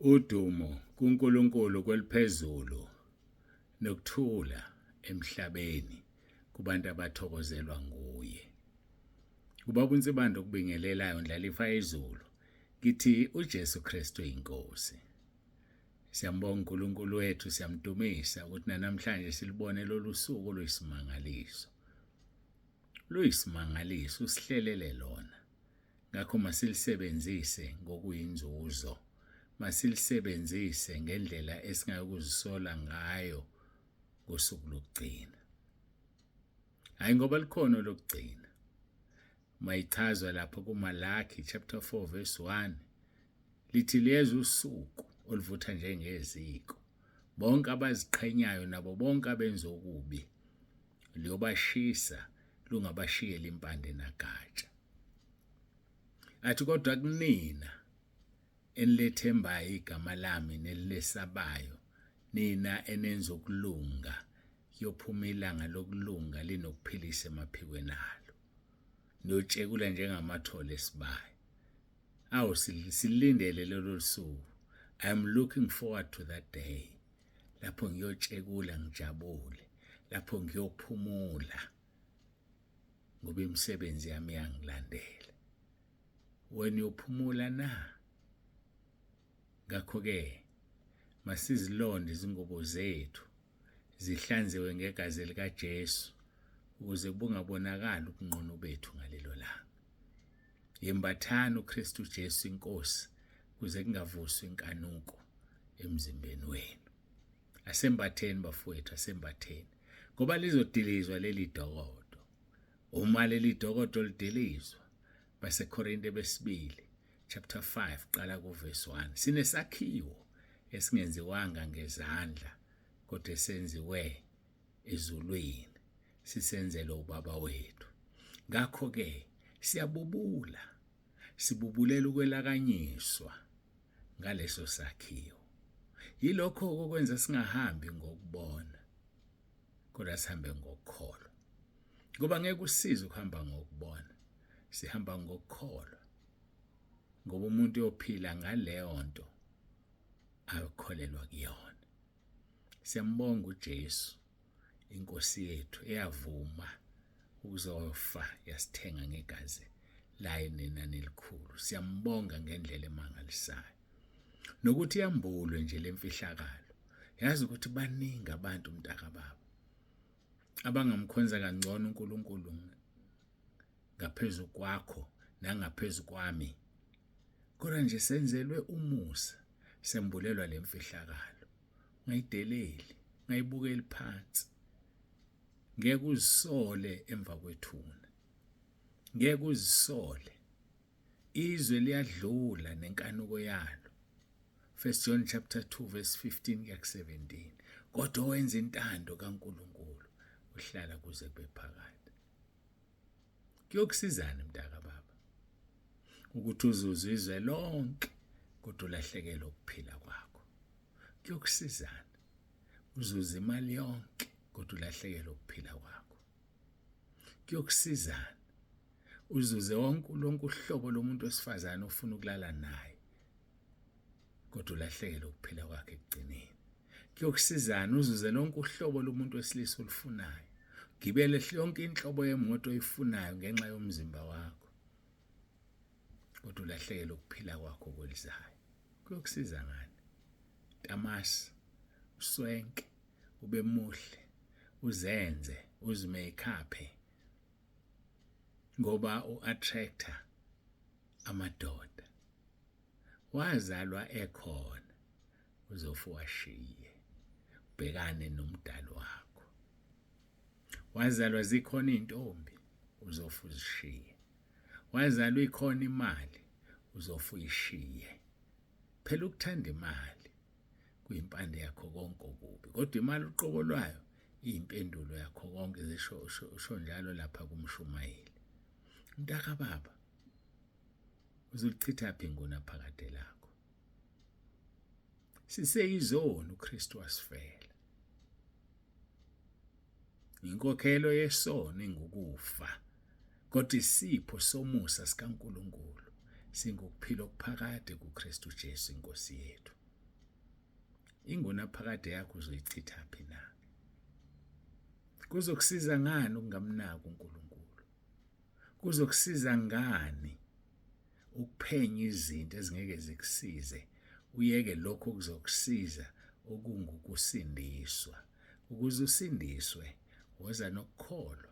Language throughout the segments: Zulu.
Udumo kuNkulunkulu kweliphezulu nokuthula emhlabeni kubantu abathokozelwa nguye. Ubaba uNsibande okubingelelayo ndlalifa yezulu ngithi uJesu Kristu inkosi. Siyambonga uNkulunkulu wethu siyamdumisa ukuthi namhlanje silibone lolu suku oluyisimangaliso. Luyisimangaliso usihlelele lona. Ngakho masilisebenzise ngokuyinzuzo. Masilisebenzise ngendlela esingayokuzisola ngayo ngosuku lokugcina. Hayi ngoba likhona lokugcina. Mayichazwa lapho kuMalaki chapter 4 verse 1 lithi liyeza usuku oluvutha njengeziko. Bonke abaziqhenyayo nabo bonke abenza okubi liyobashisa lungabashiyeli impande nagatsha. Athi kodwa kunina enilethembayo igama lami nelilesabayo nina enenza ukulunga kuyophuma ilanga lokulunga linokuphilisa emaphikweni alo niyotshekula njengamathole esibaya. Awu silindele lolo suku. I am looking forward to that day lapho ngiyotshekula ngijabule, lapho ngiyophumula ngoba imisebenzi yami iyangilandela. Wena uyophumula na? Ngakho-ke masizilonde izingubo zethu zihlanziwe ngegazi likaJesu ukuze bungabonakali ubunqunu bethu ngalelo langa. Yembathani uKristu Jesu inkosi kuze kungavuswa inkanuko emzimbeni wenu. Asembatheni bafowethu, asembatheni ngoba lizodilizwa leli dokodo. Uma leli dokodo lidilizwa, baseKorinte besibili chapter 5 qala kuverse 1 sinesakhiwo esingenziwanga ngezandla kodwa esenziwe ezulwini sisenzele ubaba wethu. Ngakho ke siyabubula, sibubulela ukwelakanyiswa ngaleso sakhiwo. Yilokho okwenza singahambi ngokubona kodwa sihambe ngokukholwa, ngoba ngeke usize ukuhamba ngokubona, sihamba ngokukholwa, ngoba umuntu uyophila ngaleyo nto akholelwa kuyona. Siyambonga uJesu inkosi yethu eyavuma ukuzofa yasithenga ngegazi layo nenani elikhulu. Siyambonga ngendlela emangalisayo nokuthi yambulwe nje lemfihlakalo. Yazi ukuthi baningi abantu mntaka baba abangamkhonza kangcono uNkulunkulu ngaphezu kwakho nangaphezu kwami, kodwa nje senzelwe umusa, sembulelwa lemfihlakalo. Ungayideleli, ungayibukeli phansi, ngeke uzisole emva kwethuna, ngeke uzisole. Izwe liyadlula nenkanuko yalo. 1 John chapter 2 verse 15 kuya ku-17. Kodwa owenza intando kaNkulunkulu uhlala kuze kube phakade. Kuyokusizani mntaka baba ukuthi uzuze izwe lonke kodwa ulahlekelwe ukuphila kwakho? Kuyokusizani uzuze imali yonke kodwa ulahlekelwe ukuphila kwakho? Kuyokusizani uzuze wonke lonke uhlobo lomuntu wesifazane ofuna ukulala naye kodwa ulahlekelwe ukuphila kwakhe ekugcineni? Kuyokusizani uzuze lonke uhlobo lomuntu wesilisa olufunayo, gibele yonke inhlobo yemoto oyifunayo ngenxa yomzimba wakho kodwa ulahlekelwe ukuphila kwakho kwelizayo? Kuyokusiza ngani? Tamasi uswenke, ube muhle, uzenze, uzimakeuphe ngoba u-attractor amadoda. Wazalwa ekhona, uzofa washiye, ubhekane nomdali wakho. Wazalwa zikhona iy'ntombi, uzofa uzishiye. Wazalwa ikhona imali, uzofa uyishiye. Phela ukuthanda imali kuyimpande yakho konke okubi, kodwa imali uqobo lwayo iyimpendulo yakho konke, zisho usho njalo lapha kumshumayeli. Mntaka baba, uzulichitha phi ingunaphakade lakho? Siseyizoni, uKristu wasifela. Inkokhelo yesono ingukufa, kodwa isipho somusa sikaNkulunkulu singukuphila okuphakade kuKristu Jesu inkosi yethu. Ingunaphakade yakho uzoyichitha phi na? Kuzokusiza ngani ukungamnaki uNkulunkulu? Kuzokusiza ngani ukuphenya izinto ezingeke zikusize, uyeke lokho okuzokusiza okungukusindiswa? Ukuze usindiswe, woza nokukholwa.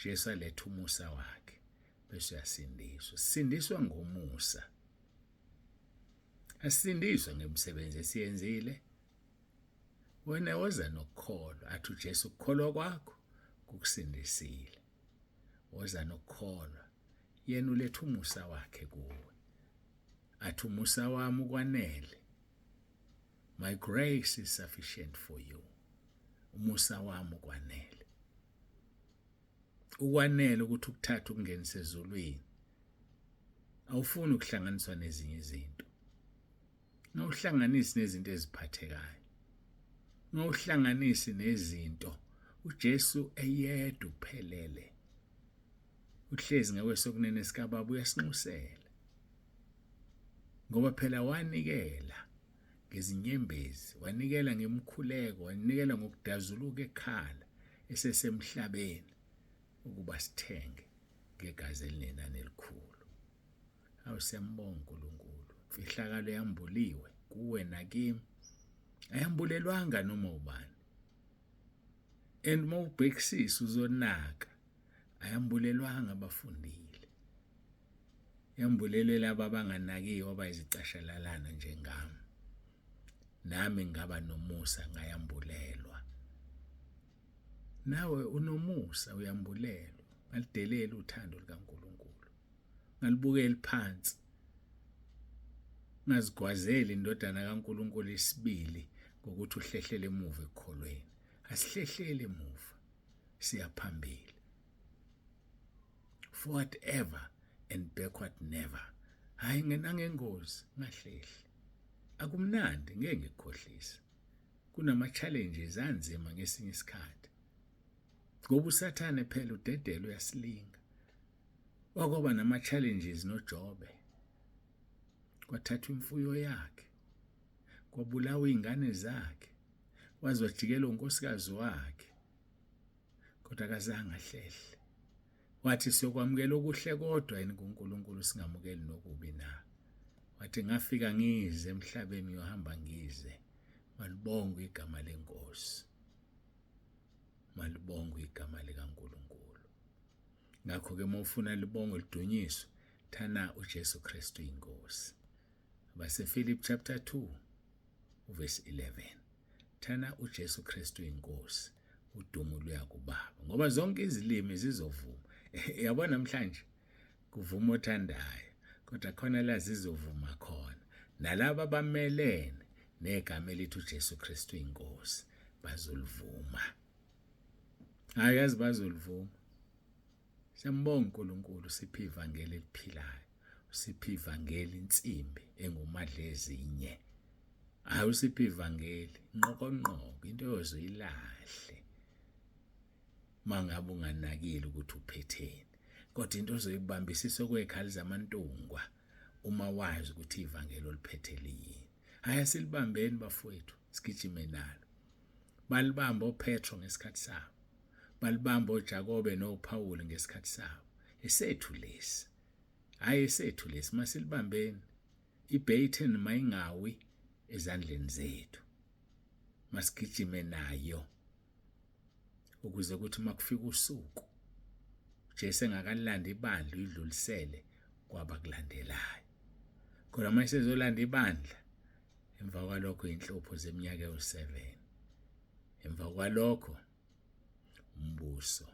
uJesu alethe umusa wakhe bese uyasindiswa. Sisindiswa ngomusa. Asisindiswa ngemisebenzi esiyenzile. Wena woza nokukholwa, athi uJesu ukukholwa kwakho kukusindisile. Woza nokukholwa, yena uletha umusa wakhe kuwe. Athi umusa wami ukwanele. My grace is sufficient for you. Umusa wami ukwanele. Ukwanele ukuthi ukuthathe ukungenise ezulwini. Awufuni ukuhlanganiswa nezinye izinto. Ngawuhlanganisi nezinto eziphathekayo. Ngawuhlanganisi nezinto. uJesu eyedwa uphelele. Uhlezi ngakwesokunene sikaBaba uyasinxusela. Ngoba phela wanikela ngezinyembezi, wanikela ngemkhuleko, wanikela ngokudazuluka ekhala esesemhlabeni ukuba sithenge ngegazi elinenani elikhulu. Awu siyambonga uNkulunkulu. Imfihlakalo yambuliwe kuwe nakimi. Ayambulelwanga noma ubani. And uma ubhekisisa uzonaka ayambulelwanga abafundile. Yambulelwe laba abanganakiwe abayizicashalalana njengami. Nami ngaba nomusa ngayambulelwa. Nawe unomusa uyambulelwa. Ngalideleli uthando likaNkulunkulu. Ngalibukeli phansi. Ngazigwazeli indodana kaNkulunkulu isibili ngokuthi uhlehlele emuva ekukholweni. Asihlehleli emuva, siya phambili. Forward ever and backward never. Hayi ngenangengozi ngahlehli. Akumnandi ngeke ngikukhohlise. Kunama challenges anzima ngesinye isikhathi. Ngoba uSathane phela udedela uyasilinga. Wakwaba nama challenges noJobe. Kwathathwa imfuyo yakhe. Kwabulawa izingane zakhe. Waze wajikelwa unkosikazi wakhe. Kodwa akazange ahlehle. Wathi siyokwamukela okuhle kodwa yini kuNkulunkulu singamukeli nokubi na? Wathi ngafika ngize emhlabeni ngiyohamba ngize. Malibongwe igama lenkosi. Malibongwe igama likaNkulunkulu. Ngakho-ke uma ufuna libongwe lidunyiswe, thana uJesu Kristu inkosi. AbaseFilipi chapter 2 uverse 11. Thana uJesu Kristu inkosi, udumo luya kuBaba. Ngoba zonke izilimi zizovuma. Yabona namhlanje kuvuma othandayo, kodwa khona la zizovuma khona. Nalaba abamelene negama elithi uJesu Kristu inkosi bazolivuma. Hayi yazi bazolivuma. Siyambonga uNkulunkulu siphe ivangeli eliphilayo. Usiphe ivangeli insimbi engumadlezinye. Hayi usiphe ivangeli nqokonqoko into yozoyilahle. Mangabe unganakile ukuthi uphetheni. Kodwa into ozoyibambisisa okwekhali zamantungwa uma wazi ukuthi ivangeli oliphethe liyini. Hayi asilibambeni bafowethu sigijime nalo. Balibamba oPetro ngesikhathi sabo. Balibamba oJakobe noPawulu ngesikhathi sabo. Esethu lesi. Hayi esethu lesi masilibambeni. IBayton mayingawi ezandleni zethu. Masigijime nayo. Ukuze kuthi makufika usuku uJesu engakalilandi ibandla uyidlulisele kwabakulandelayo. Kodwa uma esezolanda ibandla emva kwalokho inhlupho zeminyaka ewu-7 emva kwalokho umbuso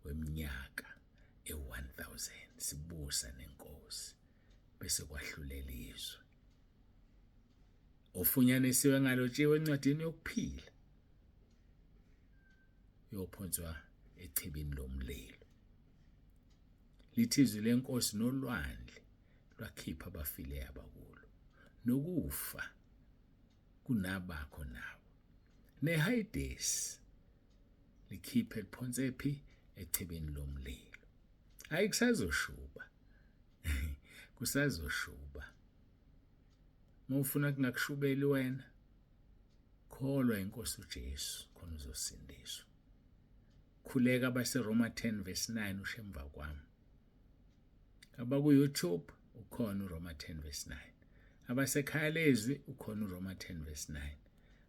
weminyaka ewu-1000 sibusa nenkosi bese kwahlulela izwe ofunyanisiwe ngalotshiwe encwadini yokuphila uyophonswa echibini lomlilo. Lithi izwi lenkosi nolwandle lwakhipha abafileyo abakulo, nokufa kunabakho nabo. NeHayidesi likhiphe liphonse phi echibini lomlilo. Hayi kusazoshuba. Kusazoshuba. Uma ufuna kungakushubeli wena. Kholwa inkosi uJesu khona uzosindiswa. Khuleka abaseRoma 10 verse 9 usho emva kwami. Abaku-YouTube ukhona uRoma 10 verse 9. Abasekhaya lezwi ukhona uRoma 10 verse 9.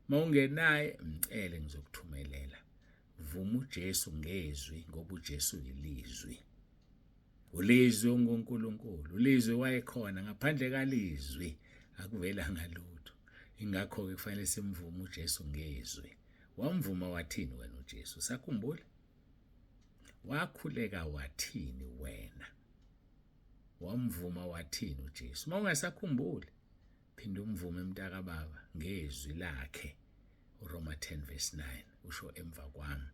Mawungenaye mcele ngizokuthumelela. Vuma uJesu ngezwi ngoba uJesu yilizwi. Ulizwi unguNkulunkulu. Ulizwi wayekhona ngaphandle kalizwi akuvelanga lutho. Ingakho-ke kufanele simvume uJesu ngezwi. Wamvuma wathini wena uJesu? Sakhumbula? Wakhuleka wathini wena? Wamvuma wathini uJesu? Uma ungasakhumbuli, phinda umvume mntaka baba ngezwi lakhe. uRoma 10 verse 9 usho emva kwami.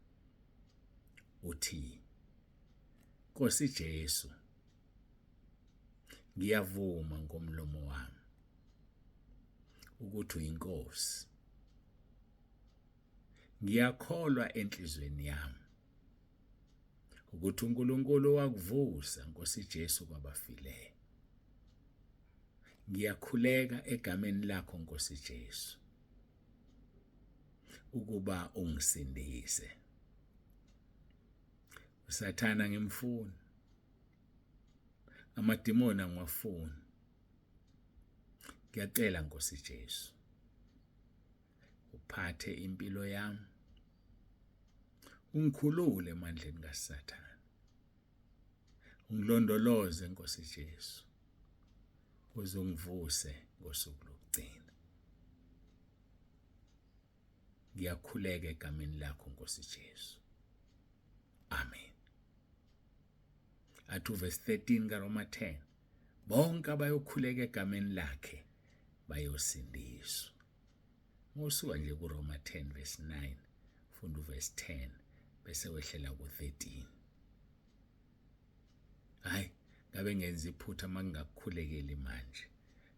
Uthi Nkosi Jesu, ngiyavuma ngomlomo wami ukuthi uyinkosi. Ngiyakholwa enhlizweni yami ukuthi uNkulunkulu wakuvusa Nkosi Jesu kwabafileyo. Ngiyakhuleka egameni lakho Nkosi Jesu ukuba ungisindise. uSathana ngimfuni, amadimoni angiwafuni. Ngiyacela Nkosi Jesu uphathe impilo yami, ungikhulule emandleni kaSathane, ungilondoloze Nkosi Jesu uze ungivuse ngosuku lokugcina. Ngiyakhuleka egameni lakho Nkosi Jesu. Amen. Athi uverse 13 kaRoma 10, bonke abayokhuleka egameni lakhe bayosindiswa. Musuka nje kuRoma 10 verse 9, funda uverse 10 bese wehlela ku-13. Hayi, ngabe ngenza iphutha makungakukhulekeli manje.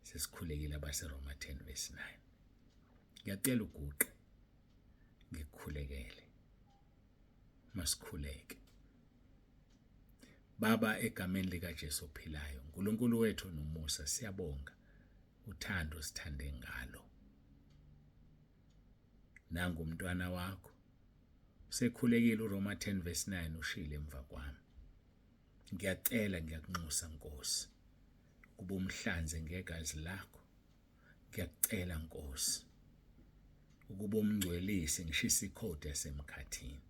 Sesikhulekile abaseRoma 10 verse 9. Ngiyacela uguqe ngikukhulekele. Masikhuleke. Baba, egameni likaJesu ophilayo, uNkulunkulu wethu nomusa, siyabonga uthando sithande ngalo. Nangu umntwana wakho sekhulekile uRoma 10 verse 9 ushile emva kwami. Ngiyacela ngiyakunxusa Nkosi ukuba umhlanze ngegazi lakho. Ngiyakucela Nkosi ukuba umngcwelise ngishise ikhodi yasemkhathini.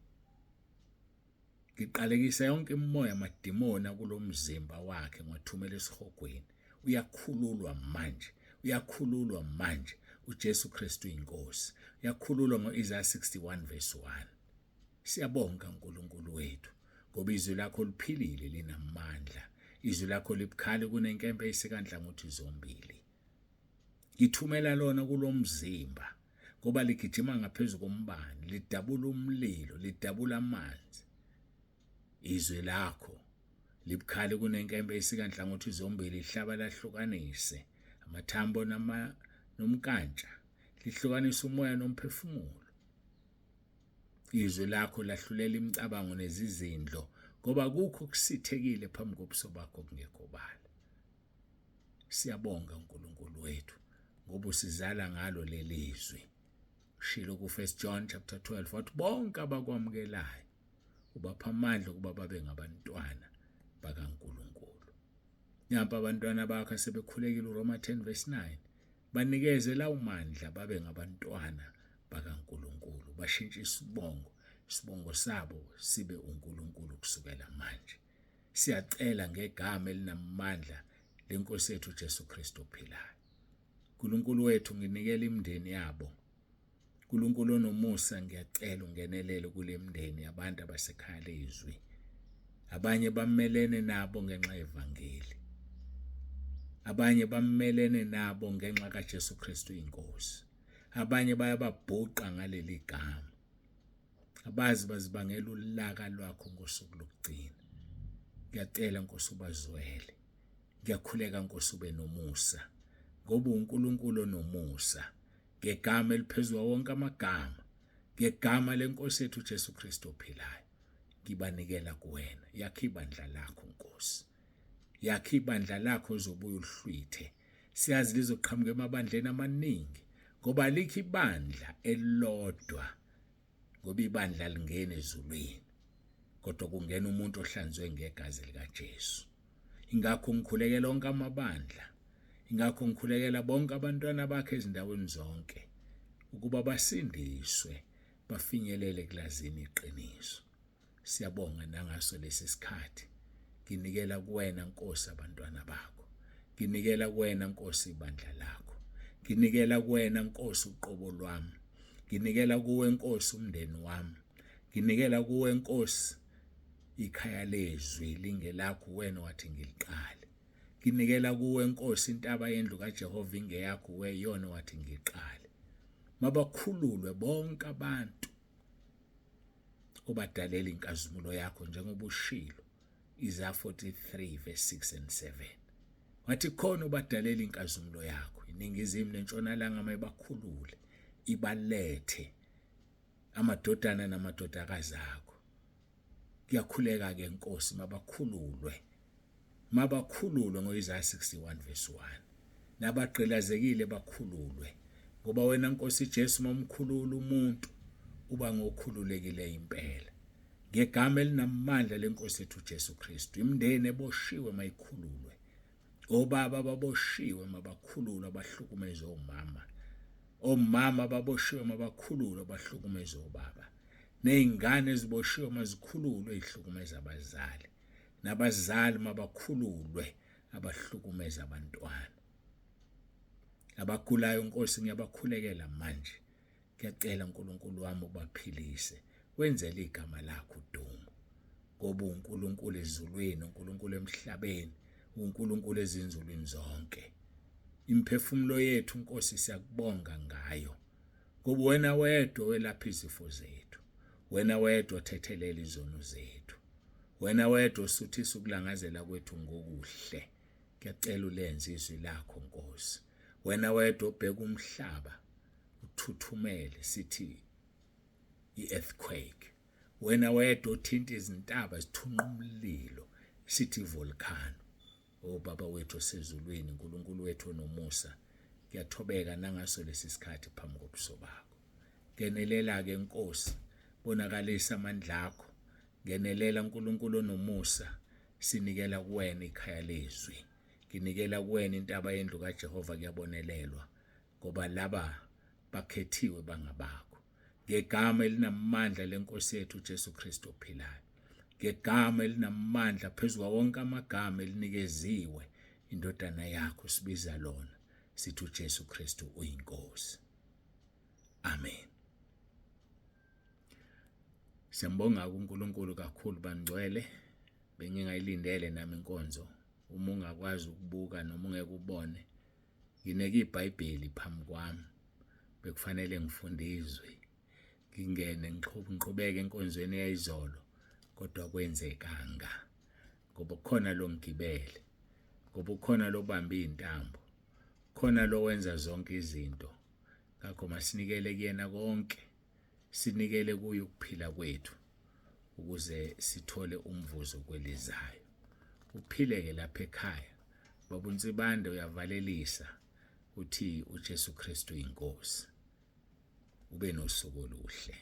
Ngiqalekisa yonke imimoya amadimoni akulomzimba wakhe ngiwathumela esihogweni. Uyakhululwa manje, uyakhululwa manje. UJesu Kristu inkosi. Uyakhululwa ngo-Isaya 61 verse 1. Siyabonga uNkulunkulu wethu ngoba izwi lakho liphilile linamandla. Izwi lakho libukhali kunenkemba eyisikanhlangothi zombili. Ngithumela lona kulomzimba ngoba ligijima ngaphezu kombani, lidabula umlilo, lidabula amanzi. Izwi lakho libukhali kunenkemba esika nhlangothi zombili, lihlaba lahlukanise amathambo nama nomnkantsha, lihlukanisa umoya nomphefumulo. Izwi lakho lahlulela imicabango nezizindlo, ngoba kukho kusithekile phambi kobuso bakho kungekho bala. Siyabonga uNkulunkulu wethu ngoba usizala ngalo leli zwi. Ushilo ku-1 John chapter 12 wathi bonke abakwamukelayo ubapha amandla ukuba babe ngabantwana bakaNkulunkulu. Nampa abantwana bakho asebekhulekile uRoma 10 verse 9 banikeze lawo mandla babe ngabantwana bakaNkulunkulu, bashintshe isibongo, isibongo sabo sibe uNkulunkulu kusukela manje. Siyacela ngegama elinamandla lenkosi yethu uJesu Kristu ophilayo. uNkulunkulu wethu nginikela imindeni yabo. uNkulunkulu onomusa ngiyacela ungenelele kule mndeni yabantu abasekhaya lezwi. Abanye bamelene nabo ngenxa yevangeli. Abanye bamelene nabo ngenxa kaJesu Kristu inkosi. Abanye bayababhuqa ngaleli gama. Abazi bazibangela ulaka lwakho ngosuku lokugcina. Ngiyacela Nkosi ubazwele. Ngiyakhuleka Nkosi ube nomusa ngoba uNkulunkulu onomusa ngegama eliphezulu wonke amagama ngegama lenkosi yethu uJesu Kristu ophilayo ngibanikela kuwena. Yakha ibandla lakho Nkosi, yakha ibandla lakho uzobuya ulihlwithe. Siyazi lizoqhamuka emabandleni amaningi. Ngoba alikho ibandla elilodwa, ngoba ibandla lingena ezulwini, kodwa kungena umuntu ohlanzwe ngegazi likaJesu. Ingakho ngikhulekela onke amabandla, ingakho ngikhulekela bonke abantwana bakhe ezindaweni zonke ukuba basindiswe, bafinyelele kulazini iqiniso. Siyabonga nangaso lesi sikhathi. Nginikela kuwena Nkosi abantwana bakho. Nginikela kuwena Nkosi ibandla lakho. Nginikela kuwena Nkosi uqobo lwami. Nginikela kuwe Nkosi umndeni wami. Nginikela kuwe Nkosi ikhaya lezwi lingelakho wena wathi ngiliqale. Nginikela kuwe Nkosi intaba yendlu kaJehova ingeyakho we yona wathi ngiqale. Mabakhululwe bonke abantu obadalela inkazimulo yakho njengoba ushilo Isaiah 43 verse 6 and 7. Wathi khona ubadalela inkazimulo yakho iningizimu nentshonalanga mayibakhulule ibalethe amadodana namadodakazi akho. Kuyakhuleka ke Nkosi mabakhululwe. Mabakhululwe ngoIsaiah 61 verse 1. Nabagqilazekile bakhululwe ngoba wena Nkosi Jesu mamkhulula umuntu uba ngokhululekile impela. Ngegama elinamandla lenkosi yethu Jesu Kristu, imindeni eboshiwe mayikhululwe. Obaba ababoshiwe mabakhululwe abahlukumeza omama. Omama ababoshiwe mabakhululwe abahlukumeza obaba. Nezingane eziboshiwe mazikhululwe ezihlukumeza abazali. Nabazali mabakhululwe abahlukumeza abantwana. Abagulayo Nkosi ngiyabakhulekela manje. Ngiyacela uNkulunkulu wami ubaphilise, wenzele igama lakho udumo. Ngoba uNkulunkulu ezulwini, uNkulunkulu emhlabeni, uNkulunkulu ezinzulwini zonke. Imiphefumulo yethu Nkosi siyakubonga ngayo. Ngoba wena wedwa welapha izifo zethu. Wena wedwa othethelela izono zethu. Wena wedwa osuthisa ukulangazela kwethu ngokuhle. Ngiyacela ulenze izwi lakho Nkosi. Wena wedwa obheka umhlaba uthuthumele sithi i-earthquake. Wena wedwa othinta izintaba zithunqa umlilo sithi volcano. O Baba wethu osezulwini, uNkulunkulu wethu onomusa, ngiyathobeka nangaso lesi sikhathi phambi kobuso bakho. Ngenelela-ke Nkosi, bonakalisa amandla akho. Ngenelela uNkulunkulu onomusa, sinikela kuwena ikhaya lezwi. Nginikela kuwena intaba yendlu kaJehova kuyabonelelwa ngoba laba bakhethiwe bangabakho. Ngegama elinamandla lenkosi yethu uJesu Kristu ophilayo. Ngegama elinamandla phezu kwawonke amagama elinikeziwe indodana yakho sibiza lona sithi uJesu Kristu uyinkosi. Amen. Siyambonga uNkulunkulu kakhulu bangcwele bengingayilindele nami inkonzo uma ungakwazi ukubuka noma ungeke ubone ngineke iBhayibheli phambi kwami bekufanele ngifunde izwi ngingene ngiqhubeke enkonzweni yayizolo kodwa kwenzekanga ngoba kukhona lo ngigibele ngoba ukhona lo bamba izintambo khona lo wenza zonke izinto ngakho masinikele kuyena konke sinikele kuye ukuphila kwethu ukuze sithole umvuzo kwelizayo uphileke lapha ekhaya baba uNsibande uyavalelisa uthi uJesu Kristu inkosi ube nosuku oluhle.